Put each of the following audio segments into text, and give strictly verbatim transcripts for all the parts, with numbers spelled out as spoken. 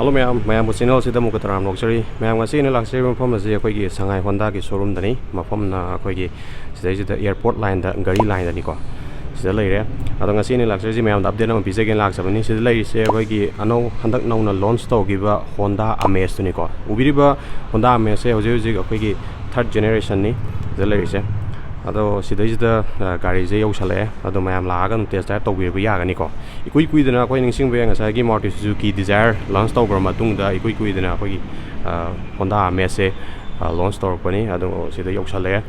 Hello ꯃꯌꯥꯝ, ꯃꯌꯥꯝꯕꯨ ꯆꯦꯅꯦꯜꯁꯤꯗ ꯑꯃꯨꯛꯀ ꯇꯔꯥꯝꯅ ꯑꯣꯛꯆꯔꯤ꯫ ꯃꯌꯥꯝ, ꯉꯁꯤ ꯑꯩꯅ ꯂꯥꯛꯆꯔꯤꯕ ꯃꯐꯝ ꯑꯁꯤ ꯑꯩꯈꯣꯏꯒꯤ ꯁꯉꯥꯏ ꯍꯣꯟꯗꯥꯒꯤ ꯁꯣꯔꯨꯝꯗꯅꯤ꯫ ꯃꯐꯝꯅ ꯑꯩꯈꯣꯏꯒꯤ ꯁꯤꯗꯩꯁꯤꯗ ꯑꯦꯌꯥꯔꯄꯣꯔꯠ ꯂꯥꯏꯟꯗ, ꯒꯥꯔꯤ ꯂꯥꯏꯟꯗꯅꯤꯀꯣ꯫ ꯁꯤꯗ ꯂꯩꯔꯦ꯫ ꯑꯗꯣ ꯉꯁꯤ ꯑꯩꯅ ꯂꯥꯛꯆꯔꯤꯁꯤ ꯃꯌꯥꯝꯗ ꯑꯞꯗꯦꯠ ꯑꯃ ꯄꯤꯖꯒꯦꯅ ꯂꯥꯛꯆꯕꯅꯤ꯫ ꯁꯤꯗ ꯂꯩꯔꯤꯁꯦ ꯑꯩꯈꯣꯏꯒꯤ ꯑꯅꯧ-, ꯍꯟꯗꯛ ꯅꯧꯅ ꯂꯣꯟꯁ ꯇꯧꯈꯤꯕ ꯍꯣꯟꯗꯥ ꯑꯃꯦꯖꯇꯨꯅꯤꯀꯣ꯫ ꯎꯕꯤꯔꯤꯕ ꯍꯣꯟꯗꯥ ꯑꯃꯦꯖꯁꯦ ꯍꯧꯖꯤꯛ ꯍꯧꯖꯤꯛ ꯑꯩꯈꯣꯏꯒꯤ ꯊꯥꯔꯠ ꯖꯦꯅꯦꯔꯦꯁꯟꯅꯤ ꯁꯤꯗ ꯂꯩꯔꯤꯁꯦ꯫ ꯑꯗꯣ ꯁꯤꯗꯩꯁꯤꯗ, ꯑ, ꯒꯥꯔꯤꯁꯦ ꯌꯧꯁꯜꯂꯛꯑꯦ꯫ ꯑꯗꯣ ꯃꯌꯥꯝ ꯂꯥꯛꯑꯒ ꯑꯗꯨꯝ ꯇꯦꯁ ꯗ꯭ꯔꯥꯏꯚ ꯇꯧꯕꯤꯕ ꯌꯥꯒꯅꯤꯀꯣ꯫ ꯏꯀꯨꯏ ꯀꯨꯏꯗꯅ ꯑꯩꯈꯣꯏ ꯅꯤꯡꯁꯤꯡꯕ ꯌꯥꯏ, ꯉꯁꯥꯏꯒꯤ Maruti Suzuki Dzire ꯂꯣꯟꯁ ꯇꯧꯈ꯭ꯔ ꯃꯇꯨꯡꯗ ꯏꯀꯨꯏ ꯀꯨꯏꯗꯅ ꯑꯩꯈꯣꯏꯒꯤ, ꯑ, ꯍꯣꯟꯗꯥ ꯑꯃꯦꯖꯁꯦ, ꯑ, ꯂꯣꯟꯁ ꯇꯧꯔꯛꯄꯅꯤ꯫ ꯑꯗꯣ ꯁꯤꯗ ꯌꯧꯁꯜꯂꯛꯑꯦ꯫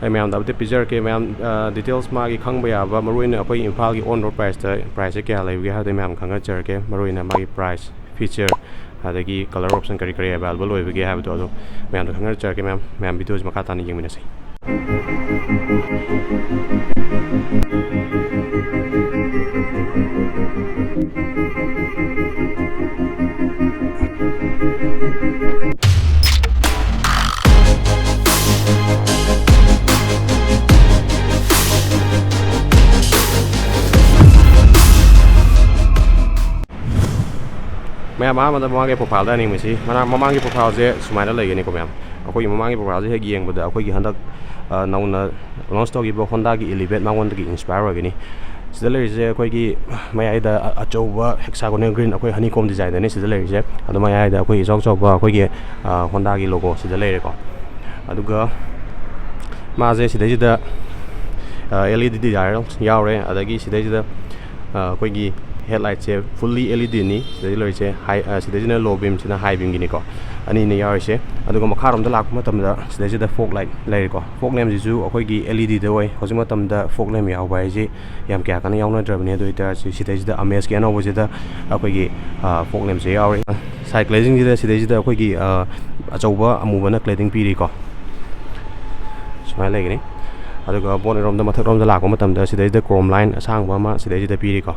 ꯑꯩ ꯃꯌꯥꯝꯗ ꯑꯞꯗꯦꯠ ꯄꯤꯖꯔꯛꯀꯦ꯫ ꯃꯌꯥꯝ, ꯑ, ꯗꯤꯇꯦꯜꯁ ꯃꯥꯒꯤ ꯈꯪꯕ ꯌꯥꯕ, ꯃꯔꯨꯑꯣꯏꯅ ꯑꯩꯈꯣꯏ ꯏꯝꯐꯥꯜꯒꯤ ꯑꯣꯟ ꯔꯣꯗ ꯄ꯭ꯔꯥꯏꯁꯇ, ꯄ꯭ꯔꯥꯏꯁꯁꯦ ꯀꯌꯥ ꯂꯩꯕꯒꯦ ꯍꯥꯏꯕꯗꯣ ꯑꯩ ꯃꯌꯥꯝ ꯈꯪꯍꯟꯖꯔꯛꯀꯦ꯫ ꯃꯔꯨꯑꯣꯏꯅ ꯃꯥꯒꯤ ꯄ꯭ꯔꯥꯏꯁ, ꯐꯤꯆꯔ, ꯑꯗꯒꯤ ꯀꯂꯔ ꯑꯣꯞꯁꯟ ꯀꯔꯤ ꯀꯔꯤ ꯑꯦꯕꯥꯏꯂꯦꯕꯜ ꯑꯣꯏꯕꯒꯦ ꯍꯥꯏꯕꯗꯣ ꯑꯗꯨ ꯃꯌꯥꯝꯗ ꯈꯪꯍꯟꯖꯔꯛꯀꯦ꯫ ꯃꯌꯥꯝ, ꯃꯌꯥꯝ ꯚꯤꯗꯤꯑꯣꯁꯤ ꯃꯈꯥ ꯇꯥꯅ ꯌꯦꯡꯃꯤꯟꯅꯁꯤ꯫ ꯃꯌꯥꯝ, ꯑꯍꯥꯟꯕꯗ ꯃꯃꯥꯡꯒꯤ ꯄ꯭ꯔꯣꯐꯥꯏꯜꯗ ꯌꯦꯡꯉꯁꯤ꯫ ꯃꯅꯥ-, ꯃꯃꯥꯡꯒꯤ ꯄ꯭ꯔꯣꯐꯥꯏꯜꯁꯦ ꯁꯨꯃꯥꯏꯅ ꯂꯩꯒꯅꯤꯀꯣ ꯃꯌꯥꯝ꯫ ꯑꯩꯈꯣꯏꯒꯤ ꯃꯃꯥꯡꯒꯤ ꯄ꯭ꯔꯣꯐꯥꯏꯜꯁꯦ ꯍꯦꯛ ꯌꯦꯡꯕꯗ ꯑꯩꯈꯣꯏꯒꯤ ꯍꯟꯗꯛ, ꯑ, ꯅꯧꯅ ꯂꯣꯟꯁ ꯇꯧꯈꯤꯕ ꯍꯣꯟꯗꯥꯒꯤ ꯏꯂꯤꯚꯦꯠ ꯃꯉꯣꯟꯗꯒꯤ ꯏꯟꯁꯄꯥꯌꯔ ꯑꯣꯏꯒꯅꯤ꯫ ꯁꯤꯗ ꯂꯩꯔꯤꯁꯦ ꯑꯩꯈꯣꯏꯒꯤ ꯃꯌꯥꯏꯗ ꯑ-, ꯑꯆꯧꯕ ꯍꯦꯛꯁꯥꯒꯣꯅꯦꯜ ꯒ꯭ꯔꯤꯟ, ꯑꯩꯈꯣꯏ ꯍꯅꯤꯀꯣꯝ ꯗꯤꯖꯥꯏꯟꯗꯅꯤ ꯁꯤꯗ ꯂꯩꯔꯤꯁꯦ꯫ ꯑꯗꯨ ꯃꯌꯥꯏꯗ ꯑꯩꯈꯣꯏ ꯏꯆꯥꯎ ꯆꯥꯎꯕ ꯑꯩꯈꯣꯏꯒꯤ, ꯑ, ꯍꯣꯟꯗꯥꯒꯤ ꯂꯣꯒꯣ ꯁꯤꯗ ꯂꯩꯔꯦꯀꯣ꯫ ꯑꯗꯨꯒ ꯃꯥꯁꯦ ꯁꯤꯗꯩꯁꯤꯗ, ꯑ, L E D dials ꯌꯥꯎꯔꯦ, ꯑꯗꯒꯤ ꯁꯤꯗꯩꯁꯤꯗ, ꯑ, ꯑꯩꯈꯣꯏꯒꯤ ꯍꯦꯠꯂꯥꯏꯠꯁꯦ ꯐꯨꯜꯂꯤ L E D ꯅꯤ꯫ ꯁꯤꯗꯩ ꯂꯩꯔꯤꯁꯦ ꯍꯥꯏ, ꯑ, ꯁꯤꯗꯩꯁꯤꯅ ꯂꯣ ꯕꯤꯝꯁꯤꯅ ꯍꯥꯏ ꯕꯤꯝꯒꯤꯅꯤꯀꯣ, ꯑꯅꯤꯅꯤ ꯌꯥꯎꯔꯤꯁꯦ꯫ ꯑꯗꯨꯒ ꯃꯈꯥꯔꯣꯝꯗ ꯂꯥꯛꯄ ꯃꯇꯝꯗ ꯁꯤꯗꯩꯁꯤꯗ ꯐꯣꯛ ꯂꯥꯏꯠ ꯂꯩꯔꯦꯀꯣ꯫ ꯐꯣꯛ ꯂꯦꯝꯁꯤꯁꯨ ꯑꯩꯈꯣꯏꯒꯤ L E D ꯗ ꯑꯣꯏ꯫ ꯍꯧꯖꯤꯛ ꯃꯇꯝꯗ ꯐꯣꯛ ꯂꯦꯝ ꯌꯥꯎꯕ ꯍꯥꯏꯁꯤ ꯌꯥꯝ ꯀꯌꯥ ꯀꯟꯅ ꯌꯥꯎꯅꯗ꯭ꯔꯕꯅꯤ꯫ ꯑꯗꯨ ꯑꯣꯏꯇꯥꯔꯁꯨ ꯁꯤꯗꯩꯁꯤꯗ ꯑꯃꯦꯖꯀꯤ ꯑꯅꯧꯕꯁꯤꯗ ꯑꯩꯈꯣꯏꯒꯤ, ꯑ, ꯐꯣꯛ ꯂꯦꯝꯁꯦ ꯌꯥꯎꯔꯦ꯫ ꯁꯥꯏꯠ ꯀ꯭ꯂꯦꯖꯤꯡꯁꯤꯗ ꯁꯤꯗꯩꯁꯤꯗ ꯑꯩꯈꯣꯏꯒꯤ, ꯑ, ꯑꯆꯧꯕ ꯑꯃꯨꯕꯅ ꯀ꯭ꯂꯦꯗꯤꯡ ꯄꯤꯔꯤꯀꯣ꯫ ꯁꯨꯃꯥꯏꯅ ꯂꯩꯒꯅꯤ꯫ ꯑꯗꯨꯒ ꯕꯣꯠ ꯔꯣꯝꯗ, ꯃꯊꯛꯔꯣꯝꯗ ꯂꯥꯛꯄ ꯃꯇꯝꯗ ꯁꯤꯗꯩꯁꯤꯗ ꯀ꯭ꯔꯣꯝ ꯂꯥꯏꯟ ꯑꯁꯥꯡꯕ ꯑꯃ ꯁꯤꯗꯩꯁꯤꯗ ꯄꯤꯔꯤꯀꯣ꯫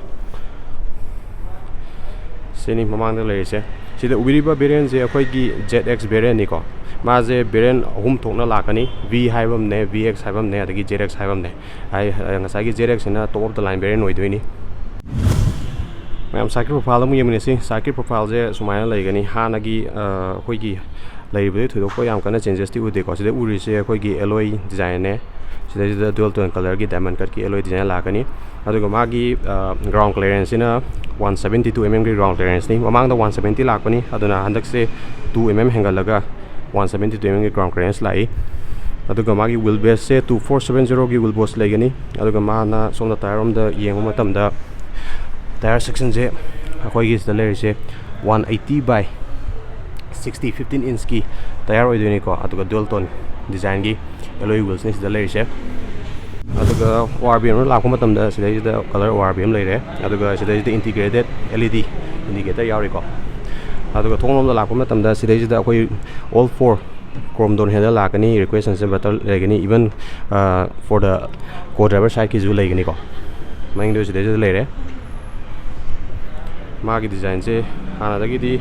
ꯁꯤꯅꯤ ꯃꯃꯥꯡꯗ ꯂꯩꯔꯤꯁꯦ꯫ ꯁꯤꯗ ꯎꯕꯤꯔꯤꯕ ꯚꯦꯔꯤꯌꯟꯁꯦ ꯑꯩꯈꯣꯏꯒꯤ Z X ꯚꯦꯔꯤꯌꯟꯅꯤꯀꯣ꯫ ꯃꯥꯁꯦ ꯚꯦꯔꯤꯌꯟ ꯑꯍꯨꯝ ꯊꯣꯛꯅ ꯂꯥꯛꯀꯅꯤ꯫ V ꯍꯥꯏꯕ ꯑꯃꯅꯦ, V X ꯍꯥꯏꯕ ꯑꯃꯅꯦ, ꯑꯗꯒꯤ Z X ꯍꯥꯏꯕ ꯑꯃꯅꯦ꯫ ꯍꯥꯏ-, ꯉꯁꯥꯏꯒꯤ Z X ꯁꯤꯅ top of the line variant ꯑꯣꯏꯗꯣꯏꯅꯤ꯫ ꯃꯌꯥꯝ, ꯁꯥꯏꯠꯀꯤ ꯄ꯭ꯔꯣꯐꯥꯏꯜ ꯑꯃꯨꯛ ꯌꯦꯡꯃꯤꯟꯅꯁꯤ꯫ ꯁꯥꯏꯠꯀꯤ ꯄ꯭ꯔꯣꯐꯥꯏꯜꯁꯦ ꯁꯨꯃꯥꯏꯅ ꯂꯩꯒꯅꯤ꯫ ꯍꯥꯟꯅꯒꯤ ꯑ, ꯑꯩꯈꯣꯏꯒꯤ ꯂꯩꯔꯤꯕꯗꯤ ꯊꯣꯏꯗꯣꯛꯄ ꯌꯥꯝ ꯀꯟꯅ ꯆꯦꯟꯖꯦꯁꯇꯤ ꯎꯗꯦꯀꯣ꯫ ꯁꯤꯗ ꯎꯔꯤꯁꯦ ꯑꯩꯈꯣꯏꯒꯤ ꯑꯦꯂꯣꯏ ꯗꯤꯖꯥꯏꯟꯅꯦ꯫ ꯁꯤꯗꯩꯁꯤꯗ ꯗꯨꯋꯦꯜ ꯇꯣꯟ ꯀꯂꯔꯒꯤ ꯗꯥꯏꯃꯟ ꯀꯠꯀꯤ ꯑꯦꯂꯣꯏ ꯗꯤꯖꯥꯏꯟ ꯂꯥꯛꯀꯅꯤ꯫ ꯑꯗꯨꯒ ꯃꯥꯒꯤ ꯒ꯭ꯔꯥꯎꯟ ꯀ꯭ꯂꯤꯌꯔꯦꯟꯁꯁꯤꯅ ꯋꯥꯟ ꯁꯕꯦꯟꯇꯤ ꯇꯨ ꯑꯦꯝ ꯑꯦꯝꯒꯤ ꯒ꯭ꯔꯥꯎꯟ ꯀ꯭ꯂꯤꯌꯔꯦꯟꯁꯅꯤ꯫ ꯃꯃꯥꯡꯗ ꯋꯥꯟ ꯁꯕꯦꯟꯇꯤ ꯂꯥꯛꯄꯅꯤ, ꯑꯗꯨꯅ ꯍꯟꯗꯛꯁꯦ ꯇꯨ ꯑꯦꯝ ꯑꯦꯝ ꯍꯦꯟꯒꯠꯂꯒ ꯋꯥꯟ ꯁꯕꯦꯟꯇꯤ ꯇꯨ ꯑꯦꯝ ꯑꯦꯝꯒꯤ ꯒ꯭ꯔꯥꯎꯟ ꯀ꯭ꯂꯤꯌꯔꯦꯟꯁ ꯂꯥꯛꯏ꯫ ꯑꯗꯨꯒ ꯃꯥꯒꯤ ꯋꯤꯜ ꯕꯦꯁꯁꯦ ꯇꯨ ꯐꯣꯔ ꯁꯕꯦꯟ ꯖꯦꯔꯣꯒꯤ ꯋꯤꯜ ꯕꯦꯁ ꯂꯩꯒꯅꯤ꯫ ꯑꯗꯨꯒ ꯃꯥꯅ ꯁꯣꯝꯗ ꯇꯥꯌꯔ ꯔꯣꯝꯗ ꯌꯦꯡꯕ ꯃꯇꯝꯗ, ꯇꯥꯌꯔ ꯁꯦꯛꯁꯟꯁꯦ ꯑꯩꯈꯣꯏꯒꯤ ꯁꯤꯗ ꯂꯩꯔꯤꯁꯦ ꯋꯥꯟ ꯑꯩꯠꯇꯤ ꯕꯥꯏ ꯁꯤꯛꯁꯇꯤ, ꯐꯤꯐꯇꯤꯟ ꯏꯟꯁꯀꯤ ꯇꯥꯌꯔ ꯑꯣꯏꯗꯣꯏꯅꯤꯀꯣ꯫ ꯑꯗꯨꯒ ꯗꯨꯋꯦꯜ ꯇꯣꯟ ꯗꯤꯖꯥꯏꯟꯒꯤ ꯑꯦꯂꯣꯏ ꯋꯤꯜꯁꯅꯤ ꯁꯤꯗ ꯂꯩꯔꯤꯁꯦ꯫ ꯑꯗꯨꯒ ꯑꯣ ꯑꯥꯔ ꯕꯤ ꯑꯦꯝꯗ ꯂꯥꯛꯄ ꯃꯇꯝꯗ ꯁꯤꯗꯩꯁꯤꯗ ꯀꯂꯔ ꯑꯣ ꯑꯥꯔ ꯕꯤ ꯑꯦꯝ ꯂꯩꯔꯦ꯫ ꯑꯗꯨꯒ ꯁꯤꯗꯩꯁꯤꯗ ꯏꯟꯇꯤꯒ꯭ꯔꯦꯇꯦꯠ ꯑꯦꯜ ꯏ ꯗꯤ ꯏꯟꯗꯤꯀꯦꯇꯔ ꯌꯥꯎꯔꯤꯀꯣ꯫ ꯑꯗꯨꯒ ꯊꯣꯡ ꯂꯣꯝꯗ ꯂꯥꯛꯄ ꯃꯇꯝꯗ ꯁꯤꯗꯩꯁꯤꯗ ꯑꯩꯈꯣꯏ ꯑꯣꯜ ꯐꯣꯔ ꯀ꯭ꯔꯣꯝ ꯗꯣꯟ ꯍꯦꯟꯗꯜ ꯂꯥꯛꯀꯅꯤ, ꯔꯤꯀ꯭ꯋꯦꯁ ꯁꯦꯟꯁꯔ ꯕꯇꯟ ꯂꯩꯒꯅꯤ, even for the ꯀꯣ ꯗ꯭ꯔꯥꯏꯚꯔ ꯁꯥꯏꯠꯀꯤꯁꯨ ꯂꯩꯒꯅꯤꯀꯣ꯫ ꯃꯅꯤꯡꯗ ꯁꯤꯗꯩꯁꯤꯗ ꯂꯩꯔꯦ꯫ ꯃꯥꯒꯤ ꯗꯤꯖꯥꯏꯟꯁꯦ ꯍꯥꯟꯅꯗꯒꯤꯗꯤ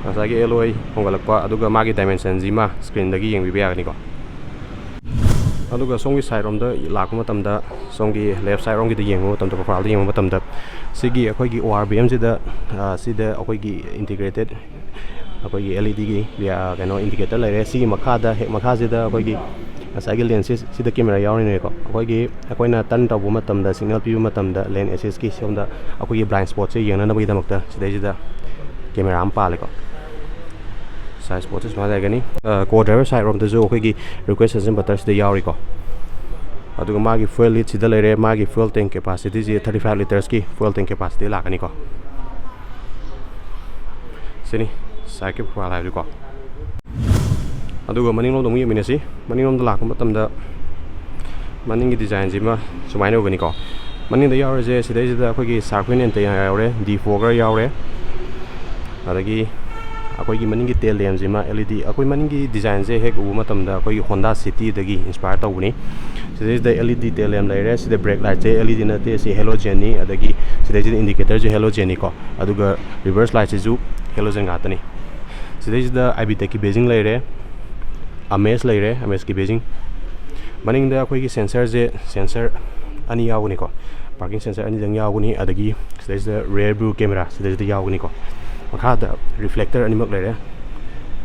ꯉꯁꯥꯏꯒꯤ ꯑꯦꯂꯣꯏ ꯍꯣꯡꯒꯠꯂꯛꯄ, ꯑꯗꯨꯒ ꯃꯥꯒꯤ ꯗꯥꯏꯃꯦꯟꯁꯟꯁꯤꯃ ꯁ꯭ꯀ꯭ꯔꯤꯟꯗꯒꯤ ꯌꯦꯡꯕꯤꯕ ꯌꯥꯒꯅꯤꯀꯣ꯫ ꯑꯗꯨꯒ ꯁꯣꯝꯒꯤ ꯁꯥꯏꯠ ꯔꯣꯝꯗ ꯂꯥꯛꯄ ꯃꯇꯝꯗ, ꯁꯣꯝꯒꯤ ꯂꯦꯐ ꯁꯥꯏꯠ ꯔꯣꯝꯒꯤꯗ ꯌꯦꯡꯕ ꯃꯇꯝꯗ, ꯄ꯭ꯔꯣꯐꯥꯏꯜꯗ ꯌꯦꯡꯕ ꯃꯇꯝꯗ, ꯁꯤꯒꯤ ꯑꯩꯈꯣꯏꯒꯤ ꯑꯣ ꯑꯥꯔ ꯕꯤ ꯑꯦꯝꯁꯤꯗ, ꯑ, ꯁꯤꯗ ꯑꯩꯈꯣꯏꯒꯤ ꯏꯟꯇꯤꯒ꯭ꯔꯦꯇꯦꯠ ꯑꯩꯈꯣꯏꯒꯤ ꯑꯦꯜ ꯏ ꯗꯤꯒꯤ ꯀꯩꯅꯣ ꯏꯟꯗꯤꯀꯦꯇꯔ ꯂꯩꯔꯦ꯫ ꯁꯤꯒꯤ ꯃꯈꯥꯗ, ꯍꯦꯛ ꯃꯈꯥꯁꯤꯗ ꯑꯩꯈꯣꯏꯒꯤ ꯉꯁꯥꯏꯒꯤ ꯂꯦꯟꯁꯦ ꯁꯤꯗ ꯀꯦꯃꯦꯔꯥ ꯌꯥꯎꯔꯤꯅꯦꯀꯣ꯫ ꯑꯩꯈꯣꯏꯒꯤ, ꯑꯩꯈꯣꯏꯅ ꯇꯔꯟ ꯇꯧꯕ ꯃꯇꯝꯗ, ꯁꯤꯒꯅꯦꯜ ꯄꯤꯕ ꯃꯇꯝꯗ, ꯂꯦꯟ ꯑꯦꯁꯤꯁꯀꯤ ꯁꯣꯝꯗ ꯑꯩꯈꯣꯏꯒꯤ ꯕ꯭ꯂꯥꯏꯟ ꯁ꯭ꯄꯣꯠꯁꯦ ꯌꯦꯡꯅꯅꯕꯒꯤꯗꯃꯛꯇ ꯁꯤꯗꯩꯁꯤꯗ ꯀꯦꯃꯦꯔꯥ ꯑꯃ ꯄꯥꯜꯂꯦꯀꯣ꯫ ꯁꯥꯏꯠ ꯁ꯭ꯄꯣꯠꯁꯦ ꯁꯨꯃꯥꯏꯅ ꯂꯩꯒꯅꯤ꯫ ꯀꯣ ꯗ꯭ꯔꯥꯏꯚꯔ ꯁꯥꯏꯠ ꯔꯣꯝꯗꯁꯨ ꯑꯩꯈꯣꯏꯒꯤ ꯔꯤꯀ꯭ꯋꯦꯁ ꯁꯦꯟꯁꯔ ꯕꯇꯟ ꯁꯤꯗ ꯌꯥꯎꯔꯤꯀꯣ꯫ ꯑꯗꯨꯒ ꯃꯥꯒꯤ ꯐ꯭ꯌꯨꯑꯦꯜ ꯂꯤꯗ ꯁꯤꯗ ꯂꯩꯔꯦ꯫ ꯃꯥꯒꯤ ꯐ꯭ꯌꯨꯑꯦꯜ ꯇꯦꯡ ꯀꯦꯄꯥꯁꯤꯇꯤꯁꯤ ꯊꯥꯔꯇꯤ ꯐꯥꯏꯚ ꯂꯤꯇꯔꯁꯀꯤ ꯐ꯭ꯌꯨꯑꯦꯜ ꯇꯦꯡ ꯀꯦꯄꯥꯁꯤꯇꯤ ꯂꯥꯛꯀꯅꯤꯀꯣ꯫ ꯁꯤꯅꯤ ꯁꯥꯏꯠꯀꯤ ꯄ꯭ꯔꯣꯐꯥꯏꯜ ꯍꯥꯏꯕꯗꯤꯀꯣ꯫ ꯑꯗꯨꯒ ꯃꯅꯤꯡꯂꯣꯝꯗ ꯑꯃꯨꯛ ꯌꯦꯡꯃꯤꯟꯅꯁꯤ꯫ ꯃꯅꯤꯡꯂꯣꯝꯗ ꯂꯥꯛꯄ ꯃꯇꯝꯗ ꯃꯅꯤꯡꯒꯤ ꯗꯤꯖꯥꯏꯟꯁꯤꯃ ꯁꯨꯃꯥꯏꯅ ꯎꯒꯅꯤꯀꯣ꯫ ꯃꯅꯤꯡꯗ ꯌꯥꯎꯔꯤꯁꯦ, ꯁꯤꯗꯩꯁꯤꯗ ꯑꯩꯈꯣꯏꯒꯤ ꯁꯥꯔꯛ ꯐꯤꯟ ꯑꯦꯟꯇꯦꯅꯥ ꯌꯥꯎꯔꯦ, ꯗꯤꯐꯣꯒꯔ ꯌꯥꯎꯔꯦ, ꯑꯗꯒꯤ ꯑꯩꯈꯣꯏꯒꯤ ꯃꯅꯤꯡꯒꯤ ꯇꯦꯜ ꯂꯦꯝꯁꯤꯃ ꯑꯦꯜ ꯏ ꯗꯤ, ꯑꯩꯈꯣꯏ ꯃꯅꯤꯡꯒꯤ ꯗꯤꯖꯥꯏꯟꯁꯦ ꯍꯦꯛ ꯎꯕ ꯃꯇꯝꯗ ꯑꯩꯈꯣꯏꯒꯤ ꯍꯣꯟꯗꯥ ꯁꯤꯇꯤꯗꯒꯤ ꯏꯟꯁꯄꯥꯌꯔ ꯇꯧꯕꯅꯤ꯫ ꯁꯤꯗꯩꯁꯤꯗ ꯑꯦꯜ ꯏ ꯗꯤ ꯇꯦꯜ ꯂꯦꯝ ꯂꯩꯔꯦ꯫ ꯁꯤꯗ ꯕ꯭ꯔꯦꯛ ꯂꯥꯏꯠꯁꯦ ꯑꯦꯜ ꯏ ꯗꯤ ꯅꯠꯇꯦ, ꯁꯤ ꯍꯦꯂꯣꯖꯦꯟꯅꯤ꯫ ꯑꯗꯒꯤ ꯁꯤꯗꯩꯁꯤꯗ ꯏꯟꯗꯤꯀꯦꯇꯔꯁꯦ ꯍꯦꯂꯣꯖꯦꯟꯅꯤꯀꯣ꯫ ꯑꯗꯨꯒ ꯔꯤꯚꯔꯁ ꯂꯥꯏꯠꯁꯤꯁꯨ ꯍꯦꯂꯣꯖꯦꯟ ꯉꯥꯛꯇꯅꯤ꯫ ꯁꯤꯗꯩꯁꯤꯗ ꯑꯥꯏ ꯕꯤ ꯇꯦꯛꯀꯤ ꯕꯦꯖꯤꯡ ꯂꯩꯔꯦ, ꯑꯃꯦꯁ ꯂꯩꯔꯦ, ꯑꯃꯦꯁꯀꯤ ꯕꯦꯖꯤꯡ꯫ ꯃꯅꯤꯡꯗ ꯑꯩꯈꯣꯏꯒꯤ ꯁꯦꯟꯁꯔꯁꯦ, ꯁꯦꯟꯁꯔ ꯑꯅꯤ ꯌꯥꯎꯒꯅꯤꯀꯣ꯫ Parking sensor ꯑꯅꯤꯗꯪ ꯌꯥꯎꯒꯅꯤ, ꯑꯗꯒꯤ ꯁꯤꯗꯩꯁꯤꯗ rear view camera ꯁꯤꯗꯩꯁꯤꯗ ꯌꯥꯎꯒꯅꯤꯀꯣ꯫ ꯃꯈꯥꯗ reflector ꯑꯅꯤꯃꯛ ꯂꯩꯔꯦ,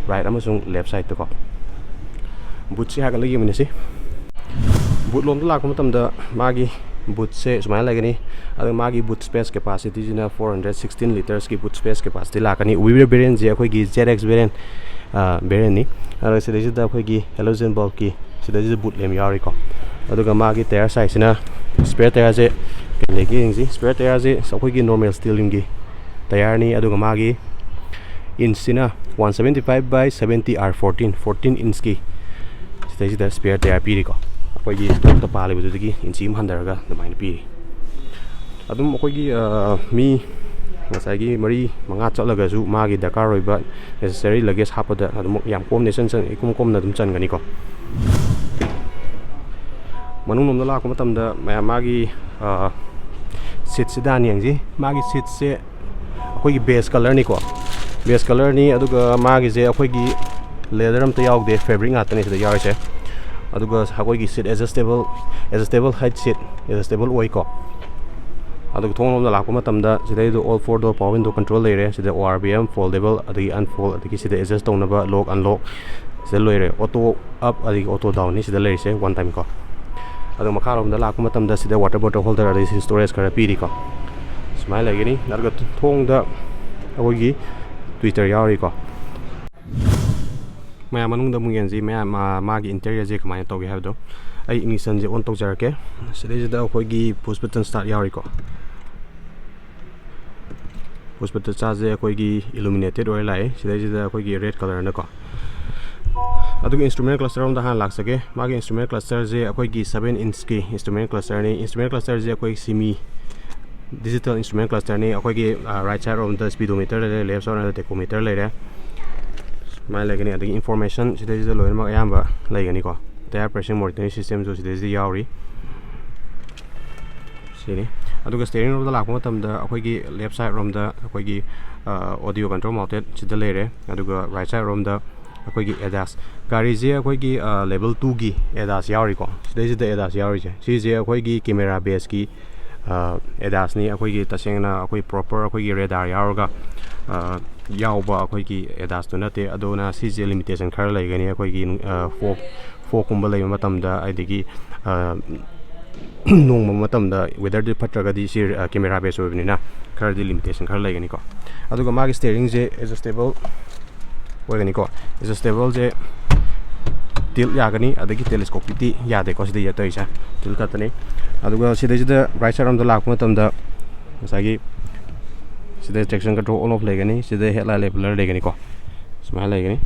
right ꯑꯃꯁꯨꯡ left sideꯇꯀꯣ꯫ Bootꯁꯤ ꯍꯥꯏꯒꯠꯂꯒ ꯌꯦꯡꯃꯤꯟꯅꯁꯤ꯫ Boot ꯂꯣꯝꯗ ꯂꯥꯛꯄ ꯃꯇꯝꯗ ꯃꯥꯒꯤ bootꯁꯦ ꯁꯨꯃꯥꯏꯅ ꯂꯩꯒꯅꯤ꯫ ꯑꯗꯨꯒ ꯃꯥꯒꯤ boot space capacityꯁꯤꯅ four hundred sixteen litersꯀꯤ boot space capacity ꯂꯥꯛꯀꯅꯤ꯫ Weaver variantꯁꯦ ꯑꯩꯈꯣꯏꯒꯤ Z X variant, variantꯅꯤ꯫ ꯑꯗꯨꯒ ꯁꯤꯗꯩꯁꯤꯗ ꯑꯩꯈꯣꯏꯒꯤ halogen bulbꯀꯤ ꯁꯤꯗꯩꯁꯤꯗ boot lamp ꯌꯥꯎꯔꯤꯀꯣ꯫ ꯑꯗꯨꯒ ꯃꯥꯒꯤ tyre sizeꯁꯤꯅ, spare tyreꯁꯦ ꯀꯩ ꯂꯩꯒꯦ ꯌꯦꯡꯁꯤ꯫ Spare tyreꯁꯦ ꯑꯩꯈꯣꯏꯒꯤ normal steel rimꯒꯤ tyreꯅꯤ꯫ ꯑꯗꯨꯒ ꯃꯥꯒꯤ inchꯁꯤꯅ one seventy five by seventy R fourteen, fourteen inchꯀꯤ ꯁꯤꯗꯩꯁꯤꯗ spare tyre ꯄꯤꯔꯤꯀꯣ꯫ ꯑꯩꯈꯣꯏꯒꯤ stockꯇ ꯄꯥꯜꯂꯤꯕꯗꯨꯗꯒꯤ inch ꯑꯃ ꯍꯟꯊꯔꯒ ꯑꯗꯨꯃꯥꯏꯅ ꯄꯤꯔꯤ꯫ ꯑꯗꯨꯝ ꯑꯩꯈꯣꯏꯒꯤ, ꯑ, ꯃꯤ ꯉꯁꯥꯏꯒꯤ ꯃꯔꯤ ꯃꯉꯥ ꯆꯠꯂꯒꯁꯨ ꯃꯥꯒꯤ ꯗꯔꯀꯥꯔ ꯑꯣꯏꯕ necessary luggage ꯍꯥꯞꯄꯗ ꯑꯗꯨꯝ ꯌꯥꯝ ꯀꯣꯝꯅ ꯏꯆꯟ ꯆꯟ-, ꯏꯀꯣꯝ ꯀꯣꯝꯅ ꯑꯗꯨꯝ ꯆꯟꯒꯅꯤꯀꯣ꯫ ꯃꯅꯨꯡꯂꯣꯝꯗ ꯂꯥꯛꯄ ꯃꯇꯝꯗ ꯃꯌꯥꯝ ꯃꯥꯒꯤ, ꯑ, seatꯁꯤꯗ ꯍꯥꯟꯅ ꯌꯦꯡꯁꯤ꯫ ꯃꯥꯒꯤ seatꯁꯦ ꯑꯩꯈꯣꯏꯒꯤ beige colourꯅꯤꯀꯣ, beige colourꯅꯤ꯫ ꯑꯗꯨꯒ ꯃꯥꯒꯤꯁꯦ ꯑꯩꯈꯣꯏꯒꯤ leather ꯑꯝꯇ ꯌꯥꯎꯗꯦ, fabric ꯉꯥꯛꯇꯅꯤ ꯁꯤꯗ ꯌꯥꯎꯔꯤꯁꯦ꯫ ꯑꯗꯨꯒ ꯑꯩꯈꯣꯏꯒꯤ seat adjustable, adjustable height seat, adjustable ꯑꯣꯏꯀꯣ꯫ ꯑꯗꯨꯒ ꯊꯣꯡ ꯂꯣꯝꯗ ꯂꯥꯛꯄ ꯃꯇꯝꯗ ꯁꯤꯗꯩꯗ all four door power window control ꯂꯩꯔꯦ꯫ ꯁꯤꯗ O R V M, foldable, ꯑꯗꯒꯤ unfold, ꯑꯗꯒꯤ ꯁꯤꯗ adjust ꯇꯧꯅꯕ lock unlock ꯁꯤꯗ ꯂꯣꯏꯔꯦ꯫ Auto up ꯑꯗꯒꯤ auto downꯅꯤ ꯁꯤꯗ ꯂꯩꯔꯤꯁꯦ, one time ꯀꯣ꯫ ꯑꯗꯣ ꯃꯈꯥꯔꯣꯝꯗ ꯂꯥꯛꯄ ꯃꯇꯝꯗ ꯁꯤꯗ water bottle holder ꯑꯗꯒꯤ ꯁꯤ storage ꯈꯔ ꯄꯤꯔꯤꯀꯣ꯫ ꯁꯨꯃꯥꯏꯅ ꯂꯩꯒꯅꯤ꯫ ꯑꯗꯨꯒ ꯊꯣꯡꯗ ꯑꯩꯈꯣꯏꯒꯤ tweeter ꯌꯥꯎꯔꯤꯀꯣ꯫ ꯃꯌꯥꯝ ꯃꯅꯨꯡꯗ ꯑꯃꯨꯛ ꯌꯦꯡꯁꯤ꯫ ꯃꯌꯥꯝ, ꯃꯥ-, ꯃꯥꯒꯤ interiorꯁꯦ ꯀꯃꯥꯏꯅ ꯇꯧꯒꯦ ꯍꯥꯏꯕꯗꯣ꯫ ꯑꯩ ignitionꯁꯦ on ꯇꯧꯖꯔꯛꯀꯦ꯫ ꯁꯤꯗꯩꯁꯤꯗ ꯑꯩꯈꯣꯏꯒꯤ push button start ꯌꯥꯎꯔꯤꯀꯣ꯫ Push button startꯁꯦ ꯑꯩꯈꯣꯏꯒꯤ illuminated ꯑꯣꯏꯔ ꯂꯥꯛꯑꯦ꯫ ꯁꯤꯗꯩꯁꯤꯗ ꯑꯩꯈꯣꯏꯒꯤ red colourꯅꯀꯣ꯫ ꯑꯗꯨꯒ instrument cluster ꯔꯣꯝꯗ ꯍꯥꯟꯅ ꯂꯥꯛꯆꯒꯦ꯫ ꯃꯥꯒꯤ instrument clusterꯁꯦ ꯑꯩꯈꯣꯏꯒꯤ seven inchꯀꯤ instrument clusterꯅꯤ꯫ Instrument clusterꯁꯦ ꯑꯩꯈꯣꯏ semi digital instrument clusterꯅꯤ꯫ ꯑꯩꯈꯣꯏꯒꯤ, ꯑ, right side ꯔꯣꯝꯗ speedometer ꯂꯩꯔꯦ, left side ꯔꯣꯝꯗ tachometer ꯂꯩꯔꯦ꯫ ꯁꯨꯃꯥꯏꯅ ꯂꯩꯒꯅꯤ꯫ ꯑꯗꯒꯤ information ꯁꯤꯗꯩꯁꯤꯗ ꯂꯣꯏꯅꯃꯛ ꯑꯌꯥꯝꯕ ꯂꯩꯒꯅꯤꯀꯣ꯫ Tyre pressure monitoring systemꯁꯨ ꯁꯤꯗꯩꯁꯤꯗ ꯌꯥꯎꯔꯤ꯫ ꯁꯤꯅꯤ꯫ ꯑꯗꯨꯒ steering ꯔꯣꯝꯗ ꯂꯥꯛꯄ ꯃꯇꯝꯗ ꯑꯩꯈꯣꯏꯒꯤ left side ꯔꯣꯝꯗ ꯑꯩꯈꯣꯏꯒꯤ, ꯑ, audio control mounted ꯁꯤꯗ ꯂꯩꯔꯦ꯫ ꯑꯗꯨꯒ right side ꯔꯣꯝꯗ ꯑꯩꯈꯣꯏꯒꯤ ADAS, ꯒꯥꯔꯤꯁꯦ ꯑꯩꯈꯣꯏꯒꯤ, ꯑ, level twoꯒꯤ ADAS ꯌꯥꯎꯔꯤꯀꯣ꯫ ꯁꯤꯗꯩꯁꯤꯗ ADAS ꯌꯥꯎꯔꯤꯁꯦ, ꯁꯤꯁꯦ ꯑꯩꯈꯣꯏꯒꯤ camera baseꯀꯤ, ꯑꯦꯗꯥꯁꯅꯤ꯫ ꯑꯩꯈꯣꯏꯒꯤ ꯇꯁꯦꯡꯅ ꯑꯩꯈꯣꯏ ꯄ꯭ꯔꯣꯄꯔ ꯑꯩꯈꯣꯏꯒꯤ ꯔꯦꯗꯥꯔ ꯌꯥꯎꯔꯒ ꯌꯥꯎꯕ ꯑꯩꯈꯣꯏꯒꯤ ꯑꯦꯗꯥꯁꯇꯨ ꯅꯠꯇꯦ꯫ ꯑꯗꯨꯅ ꯁꯤꯁꯦ ꯂꯤꯃꯤꯇꯦꯁꯟ ꯈꯔ ꯂꯩꯒꯅꯤ꯫ ꯑꯩꯈꯣꯏꯒꯤ ꯐꯣꯛ ꯐꯣꯛꯀꯨꯝꯕ ꯂꯩꯕ ꯃꯇꯝꯗ, ꯑꯗꯒꯤ ꯅꯣꯡꯃ ꯃꯇꯝꯗ ꯋꯦꯗꯔꯗꯤ ꯐꯠꯇ꯭ꯔꯒꯗꯤ ꯁꯤ ꯀꯦꯃꯦꯔꯥ ꯕꯦꯁ ꯑꯣꯏꯕꯅꯤꯅ ꯈꯔꯗꯤ ꯂꯤꯃꯤꯇꯦꯁꯟ ꯈꯔ ꯂꯩꯒꯅꯤꯀꯣ꯫ ꯑꯗꯨꯒ ꯃꯥꯒꯤ ꯁ꯭ꯇꯦꯔꯤꯡꯁꯦ ꯑꯦꯗꯖꯁꯇꯦꯕꯜ ꯑꯣꯏꯒꯅꯤꯀꯣ꯫ ꯑꯦꯗꯖꯁꯇꯦꯕꯜꯁꯦ ꯇꯤꯜ ꯌꯥꯒꯅꯤ, ꯑꯗꯒꯤ ꯇꯦꯂꯦꯁꯀꯣꯄꯤꯛꯇꯤ ꯌꯥꯗꯦꯀꯣ꯫ ꯁꯤꯗ ꯇꯧꯔꯤꯁꯦ ꯇꯤꯜ ꯈꯛꯇꯅꯤ꯫ ꯑꯗꯨꯒ ꯁꯤꯗꯩꯁꯤꯗ ꯔꯥꯏꯠ ꯁꯥꯏꯠ ꯔꯣꯝꯗ ꯂꯥꯛꯄ ꯃꯇꯝꯗ ꯉꯁꯥꯏꯒꯤ ꯁꯤꯗ ꯇ꯭ꯔꯦꯛꯁꯟ ꯀꯟꯇ꯭ꯔꯣꯜ ꯑꯣꯟ ꯑꯣꯐ ꯂꯩꯒꯅꯤ, ꯁꯤꯗ ꯍꯦꯗꯂꯥꯏꯠ ꯂꯦꯕꯦꯂꯔ ꯂꯩꯒꯅꯤꯀꯣ, ꯁꯨꯃꯥꯏꯅ ꯂꯩꯒꯅꯤ꯫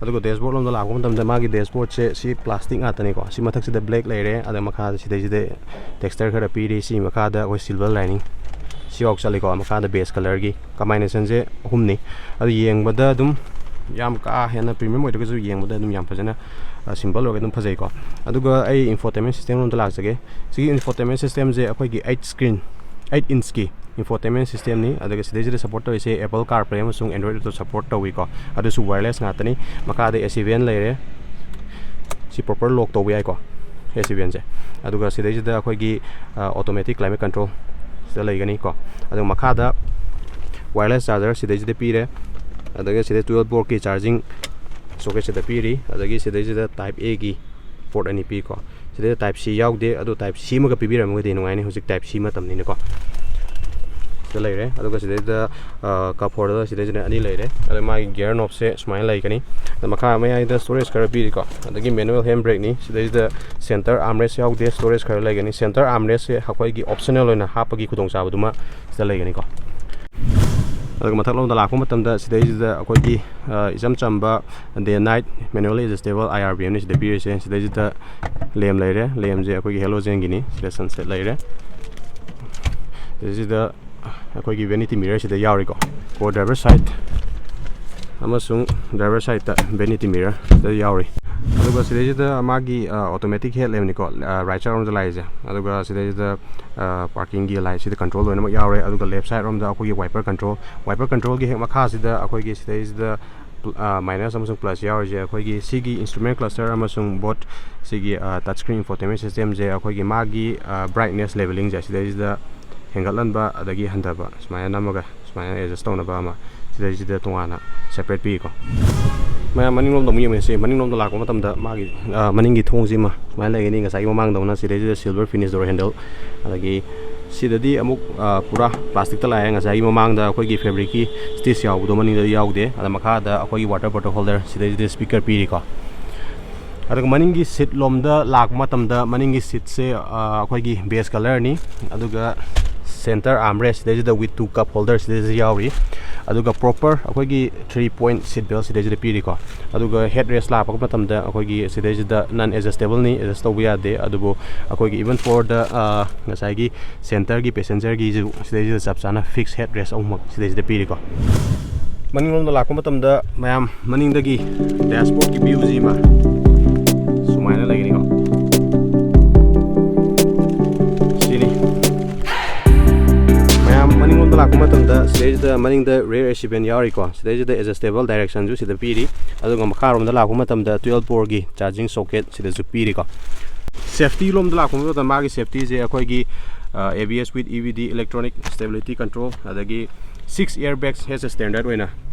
ꯑꯗꯨꯒ ꯗꯦꯁꯕꯣꯔꯗ ꯂꯣꯝꯗ ꯂꯥꯛꯄ ꯃꯇꯝꯗ ꯃꯥꯒꯤ ꯗꯦꯁꯕꯣꯔꯗꯁꯦ ꯁꯤ ꯄ꯭ꯂꯥꯁꯇꯤꯛ ꯉꯥꯛꯇꯅꯤꯀꯣ꯫ ꯁꯤ ꯃꯊꯛꯁꯤꯗ ꯕ꯭ꯂꯦꯛ ꯂꯩꯔꯦ, ꯑꯗ ꯃꯈꯥꯗ ꯁꯤꯗꯩꯁꯤꯗ ꯇꯦꯛꯁꯆꯔ ꯈꯔ ꯄꯤꯔꯤ꯫ ꯁꯤ ꯃꯈꯥꯗ ꯑꯩꯈꯣꯏ ꯁꯤꯜꯚꯔ ꯂꯥꯏꯅꯤꯡ ꯁꯤꯐꯥꯎ ꯆꯠꯂꯤꯀꯣ, ꯃꯈꯥꯗ ꯕꯦꯁ ꯀꯂꯔꯒꯤ ꯀꯝꯕꯥꯏꯅꯦꯁꯟꯁꯦ ꯑꯍꯨꯝꯅꯤ꯫ ꯑꯗꯨ ꯌꯦꯡꯕꯗ ꯑꯗꯨꯝ ꯌꯥꯝ ꯀꯥ ꯍꯦꯟꯅ ꯄ꯭ꯔꯤꯃꯤꯌꯝ ꯑꯣꯏꯗ꯭ꯔꯒꯁꯨ ꯌꯦꯡꯕꯗ ꯑꯗꯨꯝ ꯌꯥꯝ ꯐꯖꯅ ꯁꯤꯝꯄꯜ ꯑꯣꯏꯔꯒ ꯑꯗꯨꯝ ꯐꯖꯩꯀꯣ꯫ ꯑꯗꯨꯒ ꯑꯩ ꯏꯟꯐꯣꯇꯦꯟꯃꯦꯟ ꯁꯤꯁꯇꯦꯝ ꯂꯣꯝꯗ ꯂꯥꯛꯆꯒꯦ꯫ ꯁꯤꯒꯤ ꯏꯟꯐꯣꯇꯦꯟꯃꯦꯟ ꯁꯤꯁꯇꯦꯝꯁꯦ ꯑꯩꯈꯣꯏꯒꯤ ꯑꯩꯠ ꯁ꯭ꯀ꯭ꯔꯤꯟ ꯑꯩꯠ ꯏꯟꯁꯀꯤ ꯏꯟꯐꯣꯇꯦꯟꯃꯦꯟ ꯁꯤꯁꯇꯦꯝꯅꯤ꯫ ꯑꯗꯨꯒ ꯁꯤꯗꯩꯁꯤꯗ ꯁꯞꯄꯣꯔꯠ ꯇꯧꯔꯤꯁꯦ Apple CarPlay ꯑꯃꯁꯨꯡ Android Auto ꯁꯞꯄꯣꯔꯠ ꯇꯧꯏꯀꯣ꯫ ꯑꯗꯨꯁꯨ ꯋꯥꯌꯔꯂꯦꯁ ꯉꯥꯛꯇꯅꯤ꯫ ꯃꯈꯥꯗ AC vent ꯂꯩꯔꯦ꯫ ꯁꯤ ꯄ꯭ꯔꯣꯄꯔ ꯂꯣꯛ ꯇꯧꯕ ꯌꯥꯏꯀꯣ, AC ventꯁꯦ꯫ ꯑꯗꯨꯒ ꯁꯤꯗꯩꯁꯤꯗ ꯑꯩꯈꯣꯏꯒꯤ ꯑꯣꯇꯣꯃꯦꯇꯤꯛ ꯀ꯭ꯂꯥꯏꯃꯦꯠ ꯀꯟꯇ꯭ꯔꯣꯜ ꯁꯤꯗ ꯂꯩꯒꯅꯤꯀꯣ꯫ ꯑꯗꯨꯒ ꯃꯈꯥꯗ ꯋꯥꯌꯔꯂꯦꯁ ꯆꯥꯔꯖꯔ ꯁꯤꯗꯩꯁꯤꯗ ꯄꯤꯔꯦ꯫ ꯑꯗꯨꯒ ꯁꯤꯗ ꯇꯨꯌꯦꯜꯞ ꯚꯣꯜꯠꯀꯤ ꯆꯥꯔꯖꯤꯡ ꯁꯣꯀꯦꯠꯁꯤꯗ ꯄꯤꯔꯤ꯫ ꯑꯗꯒꯤ ꯁꯤꯗꯩꯁꯤꯗ ꯇꯥꯏꯞ ꯑꯦꯒꯤ ꯄꯣꯔꯠ ꯑꯅꯤ ꯄꯤꯀꯣ꯫ ꯁꯤꯗꯩꯗ ꯇꯥꯏꯞ ꯁꯤ ꯌꯥꯎꯗꯦ, ꯑꯗꯣ ꯇꯥꯏꯞ ꯁꯤ ꯑꯃꯒ ꯄꯤꯕꯤꯔꯝꯃꯒꯗꯤ ꯅꯨꯡꯉꯥꯏꯅꯤ, ꯍꯧꯖꯤꯛ ꯇꯥꯏꯞ ꯁꯤ ꯃꯇꯝꯅꯤꯅꯀꯣ꯫ ꯁꯤꯗ ꯂꯩꯔꯦ꯫ ꯑꯗꯨꯒ ꯁꯤꯗꯩꯗ ꯀꯞ ꯍꯣꯜꯗꯔ ꯁꯤꯗꯩꯁꯤꯗ ꯑꯅꯤ ꯂꯩꯔꯦ꯫ ꯑꯗ ꯃꯥꯒꯤ ꯒꯤꯌꯔ ꯅꯣꯞꯁꯦ ꯁꯨꯃꯥꯏꯅ ꯂꯩꯒꯅꯤ꯫ ꯑꯗ ꯃꯈꯥ ꯃꯌꯥꯏꯗ ꯁ꯭ꯇꯣꯔꯦꯖ ꯈꯔ ꯄꯤꯔꯤꯀꯣ꯫ ꯑꯗꯒꯤ ꯃꯦꯅꯨꯋꯦꯜ ꯍꯦꯟ ꯕ꯭ꯔꯦꯛꯅꯤ꯫ ꯁꯤꯗꯩꯁꯤꯗ ꯁꯦꯟꯇꯔ ꯑꯥꯔꯝꯔꯦꯁ ꯌꯥꯎꯗꯦ, ꯁ꯭ꯇꯣꯔꯦꯖ ꯈꯔ ꯂꯩꯒꯅꯤ꯫ ꯁꯦꯟꯇꯔ ꯑꯥꯔꯝꯔꯦꯁꯁꯦ ꯑꯩꯈꯣꯏꯒꯤ ꯑꯣꯞꯁꯅꯦꯜ ꯑꯣꯏꯅ ꯍꯥꯞꯄꯒꯤ ꯈꯨꯗꯣꯡꯆꯥꯕꯗꯨꯃ ꯁꯤꯗ ꯂꯩꯒꯅꯤꯀꯣ꯫ ꯑꯗꯨꯒ ꯃꯊꯛꯂꯣꯝꯗ ꯂꯥꯛꯄ ꯃꯇꯝꯗ ꯁꯤꯗꯩꯁꯤꯗ ꯑꯩꯈꯣꯏꯒꯤ ꯏꯆꯝ ꯆꯝꯕ ꯗꯦ ꯅꯥꯏꯠ ꯃꯦꯅꯨꯋꯦꯜꯂꯤ ꯑꯦꯗꯖꯁꯇꯦꯕꯜ ꯑꯥꯏ ꯑꯥꯔ ꯕꯤ ꯑꯦꯝꯅꯤ ꯁꯤꯗ ꯄꯤꯔꯤꯁꯦ꯫ ꯁꯤꯗꯩꯁꯤꯗ ꯂꯦꯝ ꯂꯩꯔꯦ꯫ ꯂꯦꯝꯁꯦ ꯑꯩꯈꯣꯏꯒꯤ ꯍꯦꯂꯣꯖꯦꯟꯒꯤꯅꯤ꯫ ꯁꯤꯗ ꯁꯟꯁꯦꯠ ꯂꯩꯔꯦ꯫ ꯁꯤꯗꯩꯁꯤꯗ ꯑꯩꯈꯣꯏꯒꯤ ꯚꯦꯅꯤꯇꯤ ꯃꯤꯔꯔ ꯁꯤꯗ ꯌꯥꯎꯔꯤꯀꯣ꯫ ꯀꯣ ꯗ꯭ꯔꯥꯏꯚꯔ ꯁꯥꯏꯠ ꯑꯃꯁꯨꯡ ꯗ꯭ꯔꯥꯏꯚꯔ ꯁꯥꯏꯠꯇ ꯚꯦꯅꯤꯇꯤ ꯃꯤꯔꯔ ꯁꯤꯗ ꯌꯥꯎꯔꯤ꯫ ꯑꯗꯨꯒ ꯁꯤꯗꯩꯁꯤꯗ ꯃꯥꯒꯤ ꯑꯣꯇꯣꯃꯦꯇꯤꯛ ꯍꯦꯗ ꯂꯦꯝꯅꯤꯀꯣ, ꯔꯥꯏꯠ ꯁꯥꯏꯠ ꯔꯣꯝꯗ ꯂꯥꯛꯏꯁꯦ꯫ ꯑꯗꯨꯒ ꯁꯤꯗꯩꯁꯤꯗ ꯄꯥꯔꯀꯤꯡꯒꯤ ꯂꯥꯏꯠꯁꯤꯗ ꯀꯟꯇ꯭ꯔꯣꯜ ꯂꯣꯏꯅꯃꯛ ꯌꯥꯎꯔꯦ꯫ ꯑꯗꯨꯒ ꯂꯦꯐ ꯁꯥꯏꯠ ꯔꯣꯝꯗ ꯑꯩꯈꯣꯏꯒꯤ ꯋꯥꯏꯄꯔ ꯀꯟꯇ꯭ꯔꯣꯜ, ꯋꯥꯏꯄꯔ ꯀꯟꯇ꯭ꯔꯣꯜꯒꯤ ꯍꯦꯛ ꯃꯈꯥꯁꯤꯗ ꯑꯩꯈꯣꯏꯒꯤ ꯁꯤꯗꯩꯁꯤꯗ ꯃꯥꯏꯅꯁ ꯑꯃꯁꯨꯡ ꯄ꯭ꯂꯁ ꯌꯥꯎꯔꯤꯁꯦ ꯑꯩꯈꯣꯏꯒꯤ ꯁꯤꯒꯤ instrument cluster ꯑꯃꯁꯨꯡ both ꯁꯤꯒꯤ touch screen infotainment systemꯁꯦ ꯑꯩꯈꯣꯏꯒꯤ ꯃꯥꯒꯤ brightness levelingꯁꯦ ꯁꯤꯗꯩꯁꯤꯗ ꯍꯦꯟꯒꯠꯍꯟꯕ ꯑꯗꯒꯤ ꯍꯟꯊꯕ ꯁꯨꯃꯥꯏꯅ ꯅꯝꯃꯒ ꯁꯨꯃꯥꯏꯅ adjust ꯇꯧꯅꯕ ꯑꯃ ꯁꯤꯗꯩꯁꯤꯗ ꯇꯣꯉꯥꯟꯅ separate ꯄꯤꯀꯣ꯫ ꯃꯌꯥꯝ ꯃꯅꯤꯡꯂꯣꯝꯗ ꯑꯃꯨꯛ ꯌꯦꯡꯃꯤꯟꯅꯁꯤ꯫ ꯃꯅꯤꯡꯂꯣꯝꯗ ꯂꯥꯛꯄ ꯃꯇꯝꯗ ꯃꯥꯒꯤ ꯃꯅꯤꯡꯒꯤ ꯊꯣꯡꯁꯤꯃ ꯁꯨꯃꯥꯏꯅ ꯂꯩꯒꯅꯤ꯫ ꯉꯁꯥꯏꯒꯤ ꯃꯃꯥꯡꯗꯧꯅ ꯁꯤꯗꯩꯁꯤꯗ silver finish door handle, ꯑꯗꯒꯤ ꯁꯤꯗꯗꯤ ꯑꯃꯨꯛ ꯄꯨꯔꯥ plasticꯇ ꯂꯥꯛꯑꯦ꯫ ꯉꯁꯥꯏꯒꯤ ꯃꯃꯥꯡꯗ ꯑꯩꯈꯣꯏꯒꯤ fabricꯀꯤ stitch ꯌꯥꯎꯕꯗꯣ ꯃꯅꯤꯡꯗꯗꯤ ꯌꯥꯎꯗꯦ꯫ ꯑꯗ ꯃꯈꯥꯗ ꯑꯩꯈꯣꯏꯒꯤ water bottle holder, ꯁꯤꯗꯩꯁꯤꯗ speaker ꯄꯤꯔꯤꯀꯣ꯫ ꯑꯗꯨꯒ ꯃꯅꯤꯡꯒꯤ seat ꯂꯣꯝꯗ ꯂꯥꯛꯄ ꯃꯇꯝꯗ ꯃꯅꯤꯡꯒꯤ seatꯁꯦ ꯑꯩꯈꯣꯏꯒꯤ beige colorꯅꯤ꯫ ꯑꯗꯨꯒ center armrest ꯁꯤꯗꯩꯁꯤꯗ with two cup holder ꯁꯤꯗꯩꯁꯤꯗ ꯌꯥꯎꯔꯤ꯫ ꯑꯗꯨꯒ proper ꯑꯩꯈꯣꯏꯒꯤ three point seat belt ꯁꯤꯗꯩꯁꯤꯗ ꯄꯤꯔꯤꯀꯣ꯫ ꯑꯗꯨꯒ head rest ꯂꯥꯛꯄ ꯃꯇꯝꯗ ꯑꯩꯈꯣꯏꯒꯤ ꯁꯤꯗꯩꯁꯤꯗ non adjustable ꯅꯤ, adjust ꯇꯧꯕ ꯌꯥꯗꯦ꯫ ꯑꯗꯨꯕꯨ ꯑꯩꯈꯣꯏꯒꯤ even for the ꯉꯁꯥꯏꯒꯤ centerꯒꯤ passengerꯒꯤꯁꯨ ꯁꯤꯗꯩꯁꯤꯗ ꯆꯞ ꯆꯥꯅ fix head rest ꯑꯍꯨꯝꯃꯛ ꯁꯤꯗꯩꯁꯤꯗ ꯄꯤꯔꯤꯀꯣ꯫ ꯃꯅꯤꯡꯂꯣꯝꯗ ꯂꯥꯛꯄ ꯃꯇꯝꯗ ꯃꯌꯥꯝ ꯃꯅꯤꯡꯗꯒꯤ dashboardꯀꯤ viewꯁꯤꯃ ꯁꯨꯃꯥꯏꯅ ꯂꯩꯒꯅꯤꯀꯣ꯫ ꯁꯤꯅꯤ꯫ ꯃꯌꯥꯝ ꯃꯅꯤꯡꯂꯣꯝꯗ ꯂꯥꯛꯄ ꯃꯇꯝꯗ ꯁꯤꯗꯩꯁꯤꯗ ꯃꯅꯤꯡꯗ rear AC vent ꯌꯥꯎꯔꯤꯀꯣ꯫ ꯁꯤꯗꯩꯁꯤꯗ adjustable directionꯁꯨ ꯁꯤꯗ ꯄꯤꯔꯤ꯫ ꯑꯗꯨꯒ ꯃꯈꯥꯔꯣꯝꯗ ꯂꯥꯛꯄ ꯃꯇꯝꯗ twelve voltꯀꯤ charging socket ꯁꯤꯗꯁꯨ ꯄꯤꯔꯤꯀꯣ꯫ Safety ꯂꯣꯝꯗ ꯂꯥꯛꯄ ꯃꯇꯝꯗ ꯃꯥꯒꯤ safetyꯁꯦ ꯑꯩꯈꯣꯏꯒꯤ ABS with EBD, electronic stability control, ꯑꯗꯒꯤ six airbags as a standard ꯑꯣꯏꯅ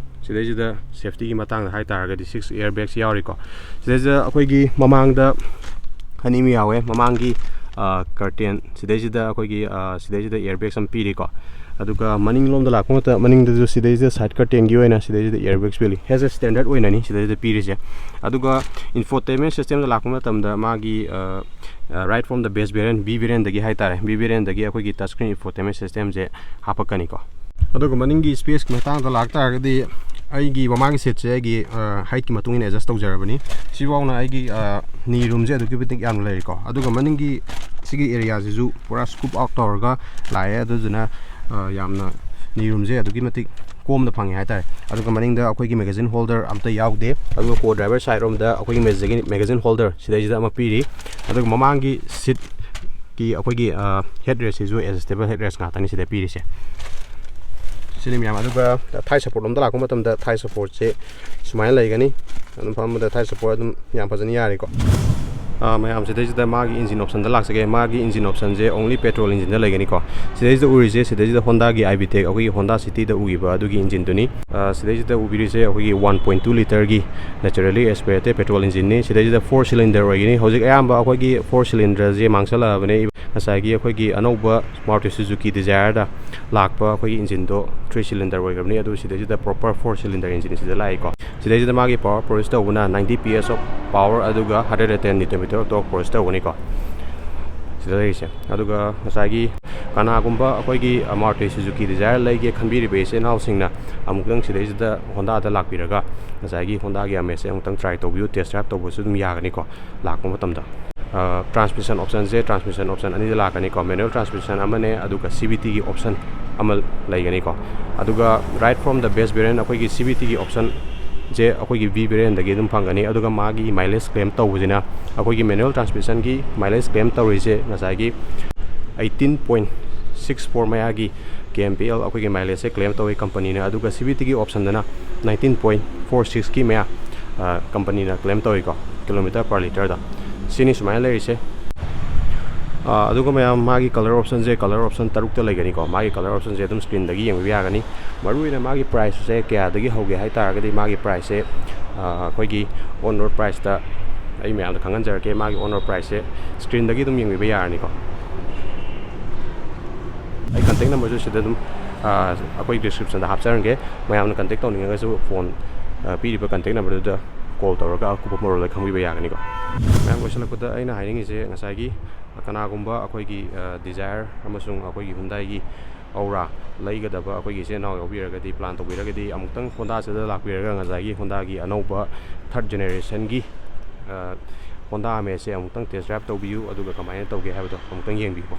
ꯁꯤꯗꯩꯁꯤꯗ safetyꯒꯤ ꯃꯇꯥꯡꯗ ꯍꯥꯏꯇꯥꯔꯒꯗꯤ six airbags ꯌꯥꯎꯔꯤꯀꯣ꯫ ꯁꯤꯗꯩꯁꯤꯗ ꯑꯩꯈꯣꯏꯒꯤ ꯃꯃꯥꯡꯗ ꯑꯅꯤ ꯑꯃ ꯌꯥꯎꯋꯦ꯫ ꯃꯃꯥꯡꯒꯤ curtain ꯁꯤꯗꯩꯁꯤꯗ ꯑꯩꯈꯣꯏꯒꯤ ꯁꯤꯗꯩꯁꯤꯗ airbags ꯑꯃ ꯄꯤꯔꯤꯀꯣ꯫ ꯑꯗꯨꯒ ꯃꯅꯤꯡꯂꯣꯝꯗ ꯂꯥꯛꯄ ꯃꯇꯝꯗ ꯃꯅꯤꯡꯗꯁꯨ ꯁꯤꯗꯩꯁꯤꯗ side curtainꯒꯤ ꯑꯣꯏꯅ ꯁꯤꯗꯩꯁꯤꯗ airbags ꯄꯤꯔꯤ꯫ As a standard ꯑꯣꯏꯅꯅꯤ ꯁꯤꯗꯩꯁꯤꯗ ꯄꯤꯔꯤꯁꯦ꯫ ꯑꯗꯨꯒ infotainment systemꯗ ꯂꯥꯛꯄ ꯃꯇꯝꯗ ꯃꯥꯒꯤ right from the base variant, B variantꯗꯒꯤ ꯍꯥꯏꯇꯥꯔꯦ, B variantꯗꯒꯤ ꯑꯩꯈꯣꯏꯒꯤ touch screen infotainment systemꯁꯦ ꯍꯥꯄꯛꯀꯅꯤꯀꯣ꯫ ꯑꯗꯨꯒ ꯃꯅꯤꯡꯒꯤ spaceꯀꯤ ꯃꯇꯥꯡꯗ ꯂꯥꯛꯇꯥꯔꯒꯗꯤ ꯑꯩꯒꯤ ꯃꯃꯥꯡꯒꯤ seatꯁꯦ ꯑꯩꯒꯤ heightꯀꯤ ꯃꯇꯨꯡ ꯏꯟꯅ adjust ꯇꯧꯖꯔꯕꯅꯤ꯫ ꯁꯤꯐꯥꯎꯅ ꯑꯩꯒꯤ knee roomꯁꯦ ꯑꯗꯨꯛꯀꯤ ꯃꯇꯤꯛ ꯌꯥꯝꯅ ꯂꯩꯔꯦꯀꯣ꯫ ꯑꯗꯨꯒ ꯃꯅꯤꯡꯒꯤ ꯁꯤꯒꯤ areaꯁꯤꯁꯨ ꯄꯨꯔꯥ scoop out ꯇꯧꯔꯒ ꯂꯥꯛꯑꯦ꯫ ꯑꯗꯨꯗꯨꯅ ꯌꯥꯝꯅ knee roomꯁꯦ ꯑꯗꯨꯛꯀꯤ ꯃꯇꯤꯛ ꯀꯣꯝꯅ ꯐꯪꯉꯦ ꯍꯥꯏꯇꯥꯔꯦ꯫ ꯑꯗꯨꯒ ꯃꯅꯤꯡꯗ ꯑꯩꯈꯣꯏꯒꯤ magazine holder ꯑꯝꯇ ꯌꯥꯎꯗꯦ꯫ ꯑꯗꯨꯒ co-driver sideꯔꯣꯝꯗ ꯑꯩꯈꯣꯏꯒꯤ magazine holder ꯁꯤꯗꯩꯁꯤꯗ ꯑꯃ ꯄꯤꯔꯤ꯫ ꯑꯗꯨꯒ ꯃꯃꯥꯡꯒꯤ seatꯀꯤ ꯑꯩꯈꯣꯏꯒꯤ head restꯁꯤꯁꯨ adjustable head rest ꯉꯥꯛꯇꯅꯤ ꯁꯤꯗ ꯄꯤꯔꯤꯁꯦ꯫ ꯁꯤꯅꯤ ꯃꯌꯥꯝ꯫ ꯑꯗꯨꯒ thigh support ꯂꯣꯝꯗ ꯂꯥꯛꯄ ꯃꯇꯝꯗ thigh supportꯁꯦ ꯁꯨꯃꯥꯏꯅ ꯂꯩꯒꯅꯤ꯫ ꯑꯗꯨꯝ ꯐꯝꯕꯗ thigh support ꯑꯗꯨꯝ ꯌꯥꯝ ꯐꯖꯅ ꯌꯥꯔꯤꯀꯣ꯫ ꯑ, ꯃꯌꯥꯝ, ꯁꯤꯗꯩꯁꯤꯗ ꯃꯥꯒꯤ engine optionꯗ ꯂꯥꯛꯆꯒꯦ꯫ ꯃꯥꯒꯤ engine optionꯁꯦ only petrol engineꯗ ꯂꯩꯒꯅꯤꯀꯣ꯫ ꯁꯤꯗꯩꯁꯤꯗ ꯎꯔꯤꯁꯦ, ꯁꯤꯗꯩꯁꯤꯗ Hondaꯒꯤ I-VTEC, ꯑꯩꯈꯣꯏꯒꯤ Honda Cityꯗ ꯎꯈꯤꯕ ꯑꯗꯨꯒꯤ engineꯗꯨꯅꯤ꯫ ꯑ, ꯁꯤꯗꯩꯁꯤꯗ ꯎꯕꯤꯔꯤꯁꯦ ꯑꯩꯈꯣꯏꯒꯤ one point two litreꯒꯤ naturally aspirated petrol engineꯅꯤ꯫ ꯁꯤꯗꯩꯁꯤꯗ four cylinder ꯑꯣꯏꯒꯅꯤ꯫ ꯍꯧꯖꯤꯛ ꯑꯌꯥꯝꯕ ꯑꯩꯈꯣꯏꯒꯤ four cylinderꯁꯦ ꯃꯥꯡꯁꯜꯂꯛꯑꯕꯅꯦ꯫ ꯉꯁꯥꯏꯒꯤ ꯑꯩꯈꯣꯏꯒꯤ ꯑꯅꯧꯕ Maruti Suzuki Desireꯗ ꯂꯥꯛꯄ ꯑꯩꯈꯣꯏꯒꯤ engineꯗꯣ three cylinder ꯑꯣꯏꯈ꯭ꯔꯕꯅꯤ꯫ ꯑꯗꯨ ꯁꯤꯗꯩꯁꯤꯗ proper four cylinder engine ꯁꯤꯗ ꯂꯥꯛꯏꯀꯣ꯫ ꯁꯤꯗꯩꯁꯤꯗ ꯃꯥꯒꯤ power produce ꯇꯧꯕꯅ ninety P S of power, ꯑꯗꯨꯒ hundred and ten Newton meter of torque produce ꯇꯧꯒꯅꯤꯀꯣ꯫ ꯁꯤꯗ ꯂꯩꯔꯤꯁꯦ꯫ ꯑꯗꯨꯒ ꯉꯁꯥꯏꯒꯤ ꯀꯅꯥꯒꯨꯝꯕ ꯑꯩꯈꯣꯏꯒꯤ Maruti Suzuki Desire ꯂꯩꯒꯦ ꯈꯟꯕꯤꯔꯤꯕ ꯏꯆꯤꯟ ꯏꯅꯥꯎꯁꯤꯡꯅ ꯑꯃꯨꯛꯇꯪ ꯁꯤꯗꯩꯁꯤꯗ Hondaꯗ ꯂꯥꯛꯄꯤꯔꯒ ꯉꯁꯥꯏꯒꯤ Hondaꯒꯤ Amazeꯁꯦ ꯑꯃꯨꯛꯇꯪ try ꯇꯧꯕꯤꯌꯨ, test drive ꯇꯧꯕꯁꯨ ꯑꯗꯨꯝ ꯌꯥꯒꯅꯤꯀꯣ ꯂꯥꯛꯄ ꯃꯇꯝꯗ꯫ ꯑ, transmission optionꯁꯦ, transmission option ꯑꯅꯤꯗ ꯂꯥꯛꯀꯅꯤꯀꯣ, manual transmission ꯑꯃꯅꯦ, ꯑꯗꯨꯒ C V Tꯒꯤ option ꯑꯃ ꯂꯩꯒꯅꯤꯀꯣ꯫ ꯑꯗꯨꯒ right from the base variant ꯑꯩꯈꯣꯏꯒꯤ C V Tꯒꯤ optionꯁꯦ ꯑꯩꯈꯣꯏꯒꯤ V variantꯗꯒꯤ ꯑꯗꯨꯝ ꯐꯪꯒꯅꯤ꯫ ꯑꯗꯨꯒ ꯃꯥꯒꯤ mileage claim ꯇꯧꯕꯁꯤꯅ ꯑꯩꯈꯣꯏꯒꯤ manual transmissionꯒꯤ mileage claim ꯇꯧꯔꯤꯁꯦ ꯉꯁꯥꯏꯒꯤ eighteen point six four ꯃꯌꯥꯒꯤ K M P L ꯑꯩꯈꯣꯏꯒꯤ mileageꯁꯦ claim ꯇꯧꯋꯤ companyꯅ꯫ ꯑꯗꯨꯒ C V Tꯒꯤ optionꯗꯅ nineteen point four sixꯀꯤ ꯃꯌꯥ, ꯑ, companyꯅ claim ꯇꯧꯋꯤꯀꯣ, kilometer per litreꯗ꯫ ꯁꯤꯅꯤ ꯁꯨꯃꯥꯏꯅ ꯂꯩꯔꯤꯁꯦ꯫ ꯑ, ꯑꯗꯨꯒ ꯃꯌꯥꯝ, ꯃꯥꯒꯤ colour optionꯁꯦ, colour option ꯇꯔꯨꯛꯇ ꯂꯩꯒꯅꯤꯀꯣ꯫ ꯃꯥꯒꯤ colour optionꯁꯦ ꯑꯗꯨꯝ screenꯗꯒꯤ ꯌꯦꯡꯕꯤꯕ ꯌꯥꯒꯅꯤ꯫ ꯃꯔꯨꯑꯣꯏꯅ ꯃꯥꯒꯤ priceꯁꯦ ꯀꯌꯥꯗꯒꯤ ꯍꯧꯒꯦ ꯍꯥꯏ ꯇꯥꯔꯒꯗꯤ, ꯃꯥꯒꯤ priceꯁꯦ, ꯑ, ꯑꯩꯈꯣꯏꯒꯤ on road priceꯇ ꯑꯩ ꯃꯌꯥꯝꯗ ꯈꯪꯍꯟꯖꯔꯛꯀꯦ꯫ ꯃꯥꯒꯤ on road priceꯁꯦ screenꯗꯒꯤ ꯑꯗꯨꯝ ꯌꯦꯡꯕꯤꯕ ꯌꯥꯔꯅꯤꯀꯣ꯫ ꯑꯩ contact numberꯁꯨ ꯁꯤꯗ ꯑꯗꯨꯝ, ꯑ, ꯑꯩꯈꯣꯏ descriptionꯗ ꯍꯥꯞꯆꯔꯝꯒꯦ꯫ ꯃꯌꯥꯝꯅ contact ꯇꯧꯅꯤꯡꯉꯒꯁꯨ phone, ꯑ, ꯄꯤꯔꯤꯕ contact numberꯗꯨꯗ call ꯇꯧꯔꯒ ꯑꯀꯨꯞꯄ ꯃꯔꯣꯜꯗ ꯈꯪꯕꯤꯕ ꯌꯥꯒꯅꯤꯀꯣ꯫ ꯃꯌꯥꯝ, ꯂꯣꯏꯁꯤꯜꯂꯛꯄꯗ ꯑꯩꯅ ꯍꯥꯏꯅꯤꯡꯉꯤꯁꯦ, ꯉꯁꯥꯏꯒꯤ ꯀꯅꯥꯒꯨꯝꯕ ꯑꯩꯈꯣꯏꯒꯤ, ꯑ, Desire ꯑꯃꯁꯨꯡ ꯑꯩꯈꯣꯏꯒꯤ Hyundaiꯒꯤ Aura ꯂꯩꯒꯗꯕ ꯑꯩꯈꯣꯏꯒꯤ ꯏꯆꯤꯟ ꯏꯅꯥꯎ ꯌꯥꯎꯕꯤꯔꯒꯗꯤ, plan ꯇꯧꯕꯤꯔꯒꯗꯤ, ꯑꯃꯨꯛꯇꯪ Hondaꯁꯤꯗ ꯂꯥꯛꯄꯤꯔꯒ ꯉꯁꯥꯏꯒꯤ Hondaꯒꯤ ꯑꯅꯧꯕ third generationꯒꯤ, ꯑ, Honda Amazeꯁꯦ ꯑꯃꯨꯛꯇꯪ test drive ꯇꯧꯕꯤꯌꯨ꯫ ꯑꯗꯨꯒ ꯀꯃꯥꯏꯅ ꯇꯧꯒꯦ ꯍꯥꯏꯕꯗꯣ ꯑꯃꯨꯛꯇꯪ ꯌꯦꯡꯕꯤꯌꯨꯀꯣ꯫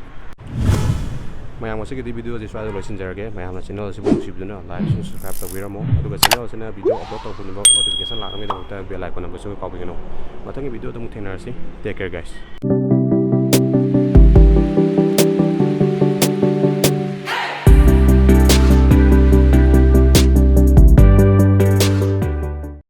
ꯃꯌꯥꯝ, ꯉꯁꯤꯒꯤꯗꯤ videoꯁꯤ ꯁ꯭ꯋꯥꯏꯗ ꯂꯣꯏꯁꯤꯟꯖꯔꯒꯦ꯫ ꯃꯌꯥꯝꯅ channel ꯑꯁꯤꯕꯨ ꯅꯨꯡꯁꯤꯕꯤꯗꯨꯅ like ꯑꯃꯁꯨꯡ subscribe ꯇꯧꯕꯤꯔꯝꯃꯣ꯫ ꯑꯗꯨꯒ channel ꯑꯁꯤꯅ video upload ꯇꯧꯕ ꯈꯨꯗꯤꯡꯃꯛ notification ꯂꯥꯛꯅꯕꯒꯤꯗꯃꯛꯇ bell icon numberꯁꯨ ꯀꯥꯎꯕꯤꯒꯅꯨ꯫ ꯃꯊꯪꯒꯤ videoꯗ ꯑꯃꯨꯛ ꯊꯦꯡꯅꯔꯁꯤ꯫ Take care, guys.